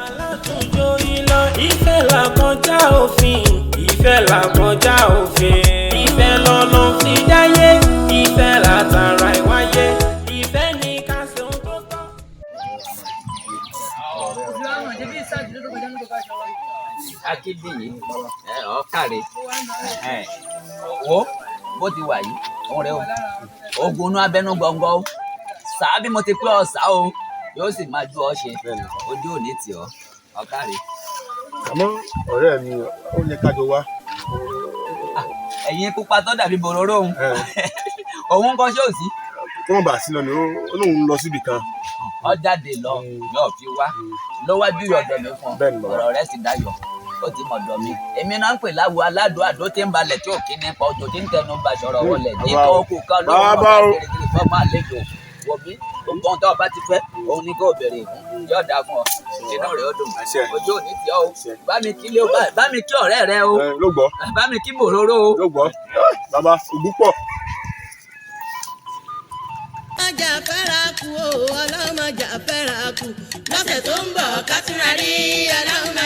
Alátúnjó iná ìfẹ́ là kọjá òfin, ìfẹ́ là kọjá òfin. Ìfẹ́ lọ́nà fi dáyé, ìfẹ́ látara ìwáyé. Ìfẹ́ ní ká ṣe ohun tó tọ́. Akíndìyí ẹ ọ káre ẹ wo bó ti wà yìí òun rẹ o, ogun inú abẹnú gbọngàn o, sàá bí mo ti pé ọ sàá o, yóò sì máa ju ọ ṣe, ojú ò ní tì ọ, ọ káre. Àmọ́ ọ̀rẹ́ mi, ó yẹ ká jọ wá. Ẹ̀yin pupa tó dàbí bòróró òun, òun kọ́ ṣé ò sí. Kó má bàa sí lọ ni ó lóun lọ síbì kan. Ọ jáde lọ yóò fi wá lọ́wájú ọ̀dọ̀ mi fún ọ. Bẹ́ẹ̀ni, bàbá. Ọ̀rọ̀ rẹ sì dayọ̀, ó ti mọ̀dọ̀ mi. Èmi náà ń pè láwo aládùn àdó tí ń balẹ̀ tí ò kí nípa ọjọ́ tí ń tẹnu ba sọ̀rọ̀ wọlé ní Bàbá o. kókó kan ló ń Bàbá bọ̀ o. kirikiri fọ́mọ àlejò wò mí. Gbogbo ohun tó o bá ti fẹ́ òun ni kò béèrè fún, yóò dáa fún ọ, inú rẹ ó dùn. Àṣẹ. Ojú ò ní tì ọ́ o. Àṣẹ. Bá mi kí lé o, bá mi kí ọ̀rẹ́ rẹ o. Ẹ, ló gbọ́. Bá mi kí bòróró o. Ló gbọ́ bàbá, ògùn pọ̀. Ọjà fẹ́ra kú o, ọlọ́mọjà fẹ́ra kú. Lọ́sẹ̀ tó ń bọ̀ ká túnra rí ọlọ́run.